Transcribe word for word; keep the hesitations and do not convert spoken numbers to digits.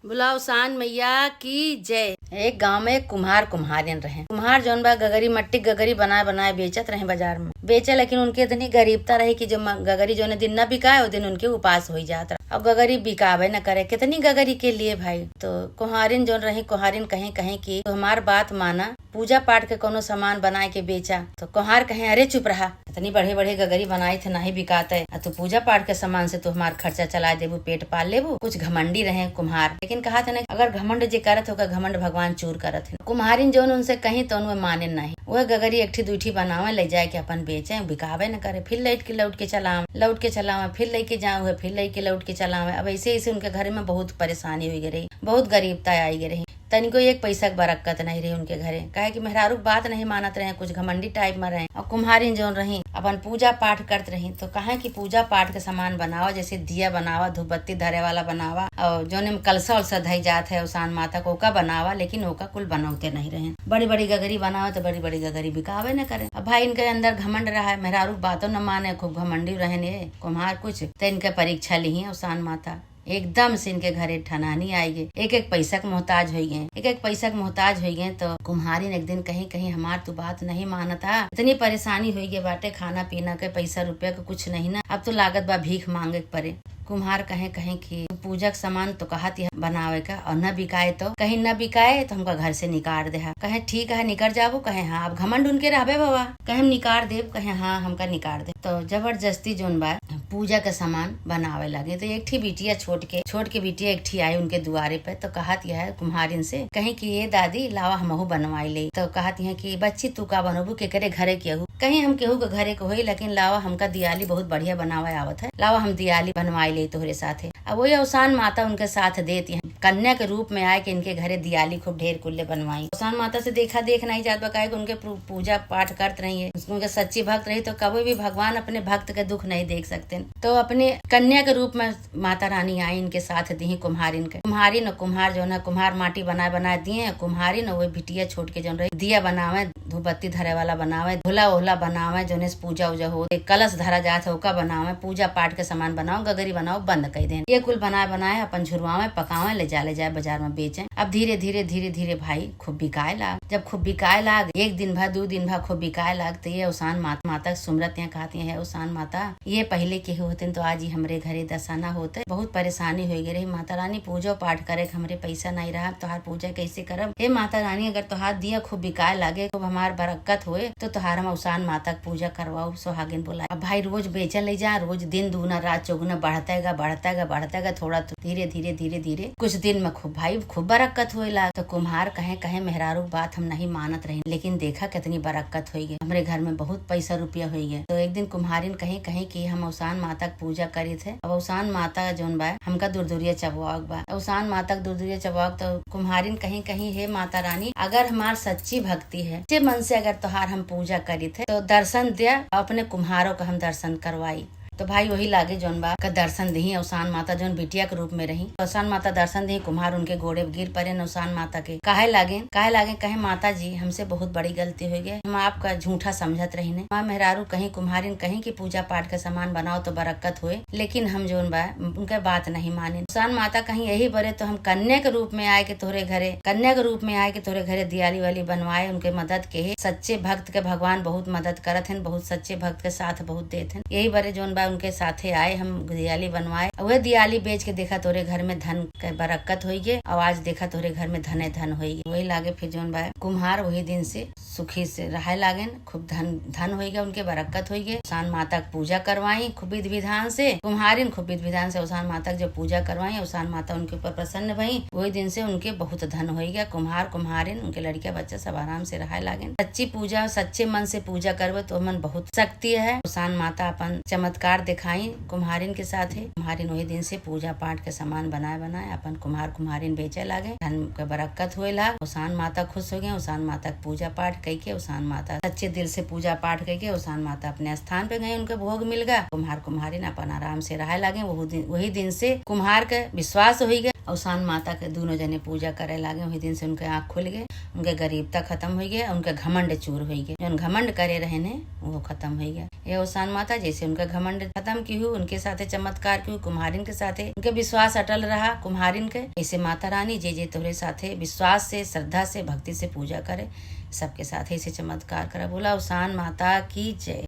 बोला अवसान मैया की जय। एक गांव में एक कुम्हार कुम्हारिन रहे। कुम्हार जौन बा गगरी, मट्टी गगरी बनाए बनाए बेचत रहे बाजार में। बेचे, लेकिन उनके इतनी गरीबता रही कि जो म-, गगरी जौने दिन न बिकाए, वो दिन उनके उपास होई जात रहा। और गगरी बिकावे न करे, कितनी गगरी के लिए भाई। तो कुम्हारिन जौन रही, कुम्हारिन कहीं कहीं कि "तू हमार बात माना, पूजा पाठ के कोनो सामान बनाए के बेचा।" तो कुम्हार कहे, "अरे चुप रहा, इतनी बढ़े बढ़े गगरी बनाई थे, नहीं बिकाते, आ तू पूजा पाठ के सामान से तू हमार खर्चा चला देबू, पेट पाल लेबू।" कुछ घमंडी रहे कुम्हार, लेकिन कहा थे ना, अगर घमंड जे करत होगा, घमंड भगवान चूर करत है। कुम्हारिन जौन उनसे कहीं तो उनमें माने नहीं। वह गगरी एक ठी दुई ठी बनावे, ले जाए के अपन बेचे, बिकावे न करे, फिर लौट के, लौट के चलावे, लौट के चलावे, फिर लेके जावे, फिर लेके लौट के चलावे। अब ऐसे ऐसे उनके घर में बहुत परेशानी हुई रही, बहुत गरीबता आई रही। तनिको एक पैसा के बरक्कत नहीं रही उनके घरे, काहे कि मेहरारू के बात नहीं मानत रहे, कुछ घमंडी टाइप में रहे। और कुम्हारिन जौन रही, अपन पूजा पाठ करत रही, तो कहे कि पूजा पाठ के सामान बनावा, जैसे दिया बनावा, धूपबत्ती धरे वाला बनावा, और जौने में कलसा उलसा धई जात है अवसान माता को, ओका बनावा, लेकिन ओका कुल बनौते नहीं रहे। बड़ी बड़ी गगरी बनावा तो बड़ी बड़ी गगरी बिकावे न करे। अब भाई इनके अंदर घमंड रहा है, मेहरारू के बातों न माने, खूब घमंडी रहने कुम्हार कुछ, तो इनके परीक्षा ली अवसान माता। एकदम से इनके घरे ठनानी आई गए, एक एक पैसा के मोहताज हो गए, एक एक पैसा के मोहताज हो गए। तो कुम्हारिन एक दिन कहीं कहीं, "हमार तू बात नहीं मानता, इतनी परेशानी हो गई बाटे, खाना पीना के पैसा रुपया के कुछ नहीं ना, अब तो लागत बा भीख मांगे के पड़े।" कुम्हार कहे कहीं कि "पूजा के सामान तो कहत यह बनावे का, और न बिकाए तो, कहीं न बिकाए तो हमका घर से निकाल दे।" कहे, "ठीक है, निकल जाबू?" कहे, "हाँ।" अब घमंड उनके रहबे बाबा, कहे, "हम निकाल देब।" कहे, "हाँ, हमका निकाल दे।" तो जबरदस्ती जौन बा पूजा के सामान बनावे लागे। तो एक ठी बिटिया छोट के, छोट के बिटिया एक ठी आई उनके दुआरे पे, तो कहत यह कुम्हारिन से कहीं कि "ये दादी, लावा हमहू बनवाई ले।" तो कहत यह कि "बच्ची, तू का बनोबू, केकरे घरे केहू?" कहीं, "हम केहू के घरे के होई, लेकिन लावा, हमका दियाली बहुत बढ़िया बनावे आवत है, लावा हम दियाली बनवाई ले तोहरे साथे।" अब वही अवसान माता उनके साथ देत यह कन्या के रूप में आए के इनके घरे दियाली खूब ढेर कुल्ले बनवाई। अवसान माता से देखा देख नहीं जात बा, काहे कि उनके पू-, पूजा पाठ करत रही है, उनके सच्ची भक्त रही, तो कभी भी भगवान अपने भक्त के दुख नहीं देख सकते। तो अपने कन्या के रूप में माता रानी आई, इनके साथ दी कुम्हारिन के। कुम्हारिन और कुम्हार जौन है, कुम्हार माटी बनाए बनाए दिए, कुम्हारिन और वो बिटिया छोट के जौन रही, दिया बनावे, धूपबत्ती धरे वाला बनावे, ढोला ओहला बनावे, जौने से पूजा उजा हो, एक कलश धरा जात है, ओका बनावे, पूजा पाठ के सामान बनाओ, गगरी बनाओ, बंद कर दें। ये कुल बनाए बनाए अपन झुरवावे, पकावे, ले जा, ले जाए बाजार में बेचे। अब धीरे धीरे, धीरे धीरे भाई खूब बिकाए लाग। जब खूब बिकाए लाग, एक दिन भर, दो दिन भर खूब बिकाए लाग, तो ये अवसान मात-, माता के सुमरत यहाँ कहती है, "अवसान माता, ये पहले केहू होते तो आज ही हमरे घरे दशा ना होते, बहुत परेशानी हो गई रही। माता रानी, पूजो पाठ करे के हमरे पैसा नहीं रहा, तोहार पूजा कैसे करब? हे माता रानी, अगर तोहार दिया खूब बिकाए लागे, खूब हमार बरक्कत होए, तो तोहार हम अवसान माता के पूजा करवाओ, सुहागिन बुलाए।" अब भाई रोज बेचन ले जा, रोज दिन दूना रात चौगुना बढ़ता गा, बढ़ता गा, बढ़ता गा, थोड़ा तो धीरे धीरे, धीरे धीरे कुछ दिन में खूब भाई खूब बरक्कत होए लाग। तो कुम्हार कहे कहे मेहरारू के बात हम नहीं मानत रही, लेकिन देखा कितनी बरक्कत होई गई, हमरे घर में बहुत पैसा रुपया होई गए। तो एक दिन कुम्हारिन कहीं कहीं कि "हम अवसान माता के पूजा करी थे, अब अवसान माता जौन बा हमका दुरदुरिया चबवाओ के बा।" अवसान माता के दुरदुरिया चबवाओ के, तो कुम्हारिन कहीं कहीं, "हे माता रानी, अगर हमार सच्ची भक्ति है, सच्चे मन से अगर तोहार हम पूजा करी थे, तो दर्शन दिया, अपने कुम्हारों का हम दर्शन करवाई।" तो भाई वही लागे जौन बा का दर्शन दिही अवसान माता, जौन बिटिया के रूप में रही। अवसान माता दर्शन दिही, कुम्हार उनके गोड़े गिर पड़े अवसान माता के। काहे लागे, काहे लागे, कहे, "माता जी, हमसे बहुत बड़ी गलती हो गई, हम आपका झूठा समझत रही ने।" माँ मेहरारू कहीं, कुम्हारिन कहीं कि पूजा पाठ के सामान बनाओ तो बरक्कत होए, लेकिन हम जौन बा उनके बात नहीं माने। अवसान माता कहीं, "यही बरे तो हम कन्या के रूप में आए के तोहरे घरे, कन्या के रूप में आए के तोहरे घरे दियाली वाली बनवाए, उनके मदद के है। सच्चे भक्त के भगवान बहुत मदद करत हैं, बहुत सच्चे भक्त के साथ बहुत देत हैं। यही बरे जौन बा उनके साथे आए, हम दियाली बनवाए। वह दियाली बेच के देखा तोरे घर में धन के बरक्कत होई गे, और आज देखा तोरे घर में धने धन होई गे।" वही लागे फिर जौन बा कुम्हार वही दिन से सुखी से रहे लागेन, खूब धन, धन होई गे, उनके बरक्कत होई गे। अवसान माता के पूजा करवाई खूब विधि विधान से, कुम्हारिन खूब विधि विधान से अवसान माता के जब पूजा करवाई, अवसान माता उनके ऊपर प्रसन्न भई। वही दिन से उनके बहुत धन होई गे। कुम्हार कुम्हारिन उनके लड़किया बच्चा सब आराम से रहे लागेन। सच्ची पूजा, सच्चे मन से पूजा करबे तो मन बहुत शक्ति है। अवसान माता अपन चमत्कार दिखाई कुम्हारिन के साथ है। कुम्हारिन वही दिन से पूजा पाठ के सामान बनाए बनाए अपन कुम्हार कुम्हारिन बेचे लागे, धन के बरक्कत होए लाग। अवसान माता खुश हो गए। अवसान माता के पूजा पाठ कई के अवसान माता सच्चे दिल से पूजा पाठ कई के अवसान माता अपने स्थान पे गए, उनके भोग मिल गया। कुम्हार कुम्हारिन अपन आराम से रहे लागे। वही दिन, वही दिन से कुम्हार के विश्वास होई गए, अवसान माता के दुनो जने पूजा करे लागे, वही दिन से उनके आँख खुल गए, उनके गरीबता खतम होइ गए, उनके घमंड चूर होइ गए। जौन घमंड करे रहे ने, वो खतम होइ गए। ये अवसान माता जैसे उनका घमंड खतम किहु, उनके साथे चमत्कार किहु, कुम्हारिन के साथे उनके विश्वास अटल रहा, कुम्हारिन के। ऐसे माता रानी जे जे तोहरे साथे विश्वास से, श्रद्धा से, भक्ति से पूजा करे, सबके साथे ऐसे चमत्कार करा। बोला अवसान माता की जय।